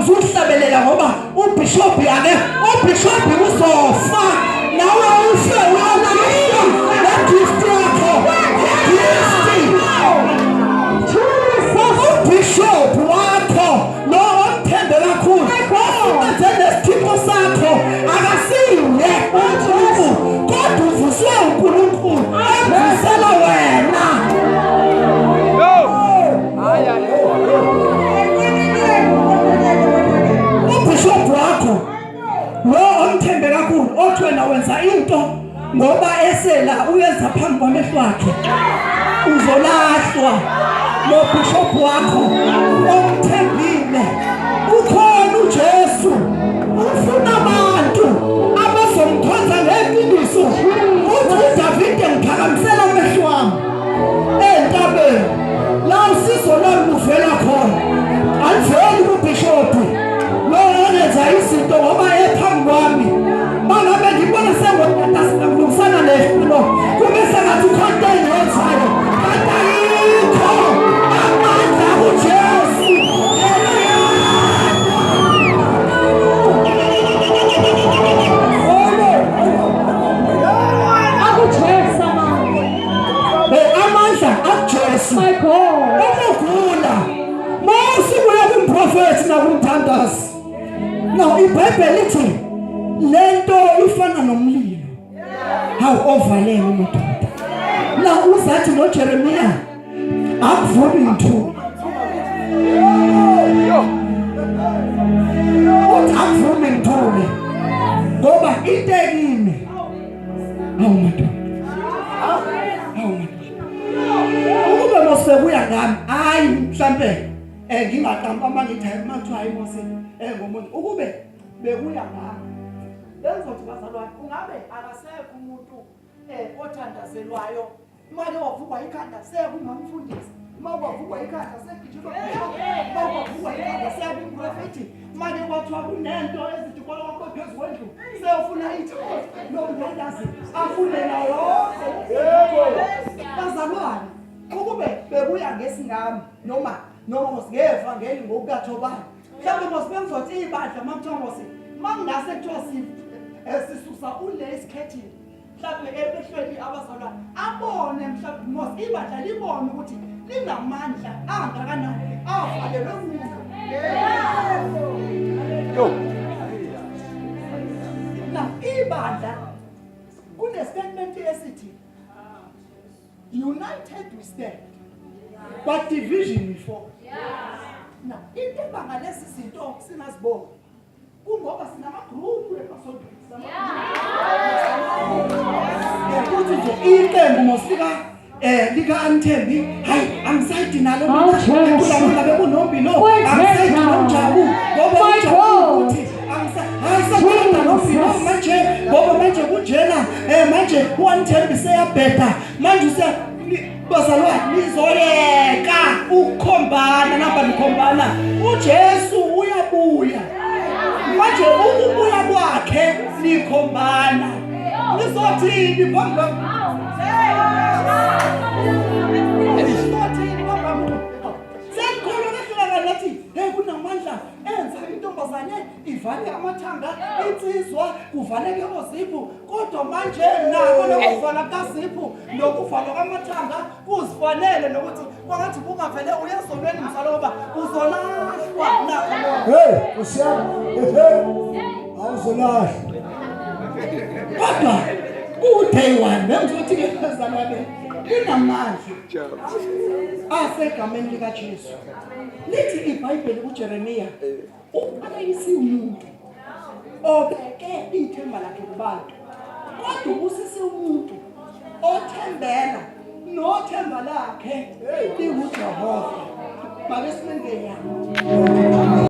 Angizukuhlabelela ngoba ubishop yake ubishop uzofa nawe ufe uyolahla le gift yakho. Gift. Ubishop wakho lo omthembe kakhulu osumenze nesithixo sakho akasiye uNkulunkulu kodwa uvuswe uNkulunkulu emvusela wena. Ubishop wakho lo omthembe kakhulu othi wena wenza into ngoba esela uyenza phambi kwamehlo akhe uzolahlwa lo bishop wakho omthembile ukhona uJesu ufuna abantu abazomkhonza ngeqiniso uthi uDavide ngiphakamisela amehlo wami entabeni la usizo lwami luvela khona aliveli kubhishobhi lo ongenza izinto ngoba ephambi kwami mangabe ngibona sengokulungisana nehlo kube sengathi ukhona into engiyenzayo kanti ayikho amandla kuJesu. Akujesu amandla. Amandla akuJesu. My God. Ukugula mawusubuya kumprofethi nakumthandazi. Now iBhayibheli lithi lento ifana nomlilo. Hawu ovalele madoda. Now uzathi noJeremiya akuvumi ngithuka. Uthi akuvumi ngithule ngoba into ekimi. Hawu madoda. Hawu madoda. Ukube mosekuya ngami hayi mhlambe eh ngingaqamba uma ngithi hayi uma kuthiwa hayi Mose eh ngomuntu ukube bekuya ngami bengizothi bazalwane ungabe akasekho umuntu eh othandazelwayo manje wavukwa ikhanda sekumamfundisi uma kwavukwa ikhanda segijima uma kwavukwa ikhanda sekumprofethi manje kwathiwa kunento ezithi kwalokho phezu kwendlu seyofuna ithosi lomthandazi afune nayo yebo bazalwane ukube bekuya ngesingami noma mos ngevangeli ngokukathobani mhlawumbe mos bengizothi ibandla uma kuthiwa mos uma kungase kuthiwa sisusa ule isikhethini mhlawumbe emehlweni abazalwane abone mhlawumbe mos ibandla libone ukuthi linamandla angakanani avalelwe kulo. Yo. Na ibandla kune-statement esithi united we stand but division we fall. Now into ebanga lezi zinto singaziboni kungoba sinamagruphu emasontweni. Kuthi nje iqembu mosika lika Anthembi hayi angisayidi nalo Hawu, Jesu. mina bekunombi lo angisayidi nomjabu ngoba My ujabu God. ukuthi hayi sekuhamba nombi lo manje ngoba manje kunjena manje uAnthembi seyabheda manje use bazalwane nizoyeka ukukhombana namba nikhombana uJesu uyabuya manje ukubuya kwakhe nikhombana nizothini phambi kwami nizothini phambi kwami senikhona kahlulakala nathi hey kunamandla enza intombazane ivale amathanga insizwa kuvaleke oziphu kodwa manje nako lokuvala kaziphu nokuvalwa kwamathanga kuzifanele nokuthi kwangathi kungavele uye ezolweni mzala ngoba uzolahlwa nakho lokho. Hey, Nkosi yami. Ehe. Awuzolahlwa. Kodwa ku-day one bengizothi ke bazalwane kunamandla asegameni likaJesu. Lithi iBhayibheli kuJeremiya uqalekisiwe umuntu obeke ithemba lakhe kubantu kodwa ubusise umuntu othembela nothemba lakhe linguJehova. Make simenzeni.